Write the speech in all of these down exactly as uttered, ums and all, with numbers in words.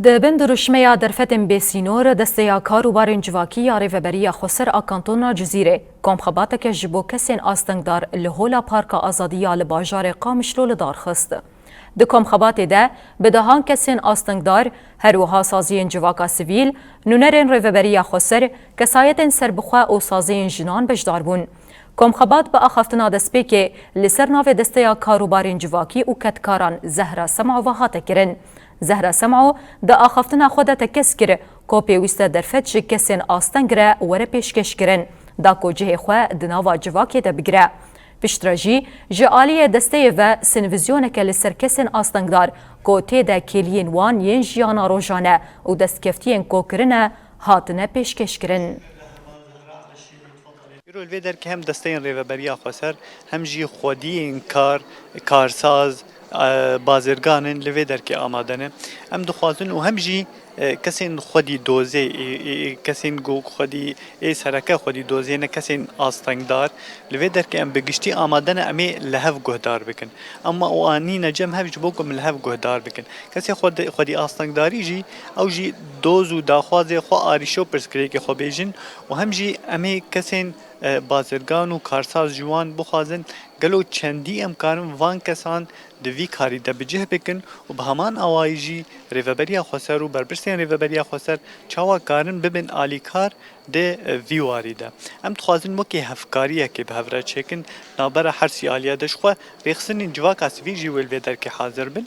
Di bin dirûşmeya derfetên bêsînor, Desteya Kar û Barên Civakî ya Rêveberiya Xweser a Kantona Cizîrê komxebateke ji bo kesên astengdar li Hola Parka Azadî ya li bajarê Qamişlo li dar xist. Di komxebatê de bi dehan kesên astengdar, her wiha saziyên civaka sivîl, nûnerên Rêveberiya Xweser, kesayetên serbixwe û saziyên jinan beşdar bûn. Komxebat bi axaftina destpêkê li ser navê Desteya Kar û Barên Civakî û kedkaran Zehra Sem'ova hate kirin. Zehra Sem'o di axaftina xwe de tekez kir ku pêwîst e derfet ji kesên asteng re were pêşkêşkirin, da ku cihê xwe di nava civakê de bigire. Piştre jî ji aliyê desteyê ve sînvizyoneke li ser kesên astengdar ku tê de kêliyên wan yên jiyana rojane û destkeftiyên ku kirine hatine pêşkêşkirin. Îro li vê derkê hem desteyên Rêveberiya Xweser, hem jî xwediyên kar, karsaz, e, bazirganên li vê derkê amade ne. Em dixwazin û hem jî, e, kesên xwedî dozê, ê, ê, ê, kesên ku xwedî ê sereke xwedî dozê ne, kesên astengdar, li vê derkê em bi giştî amade ne, em ê li hev guhdar bikin. Ema û anîne cem hev ji bo ku em li hev guhdar bikin. Kesê xwedî, xwedî astengdarî jî, ew jî doz û daxwazê xwe, arîşe û pirsgirêkê xwe bêjin û hem jî em ê kesên, e, bazirgan û karsaz ji wan bixwazin, gelo çendî em karin van kesan di vî karî de bi cih bikin û bi heman awayî jî Rêveberiya Xweser û berpirsên Rêveberiya Xweser çawa karin bibin alîkar di, e, vî warî de. Em dixwazin wekî hevkariyekê bi hev re çêkin, navbera her sî aliyê de ji xwe rêxistinên civaka sivîl jî wê li vê derkê hazir bin.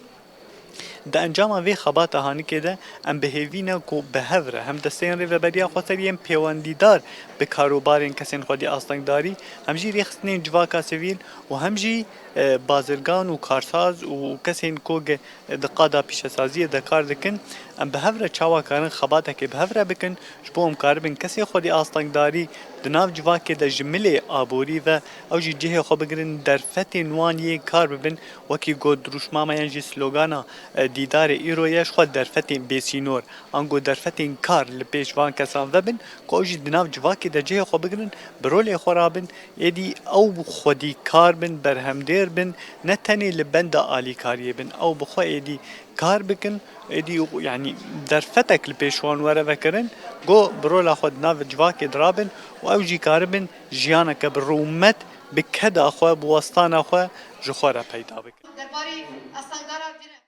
Di encama vê xebata hanikê de em bi hêvî ne ku bi hev re hem desteyên Rêveberiya Xweser yên pêwendîdar bi karûbarên kesên xwedî astengdarî, hem jî rêxistinên civaka sivîl û hem jî, e, bazirgan û karsaz û kesên ku ge-, di qada pîşesaziyê de kar dikin, em bi hev re çawa karin xebatekê bi hev re bikin, ji bo em karibin kesê xwedî astengdarî di nav civakê de ji milê aborî ve ew jî cihê xwe bigirin, derfetên wan yê kar bibin, wekî got dirûşma me yan jî slogana, e, dîdarê îro ye, ji xwe derfetên bêsînor, ango derfetên kar li pêş van kesan vebin, ku ew jî di nav civakê de cihê xwe bigirin, bi rolê xwe rabin, êdî ew xwedî kar bin, berhemdêr bin, ne tenê li benda alîkariyê bin, ew bi xwe êdî kar bikin, êdî, yanî derfetek li pêş wan were vekirin, ku bi rola xwe di nav civakê de rabin û ew jî karibin jiyaneke bi rûmet, bi keda xwe, bi westana xwe ji xwe re peyda bikin. Derbarê astengdara vî re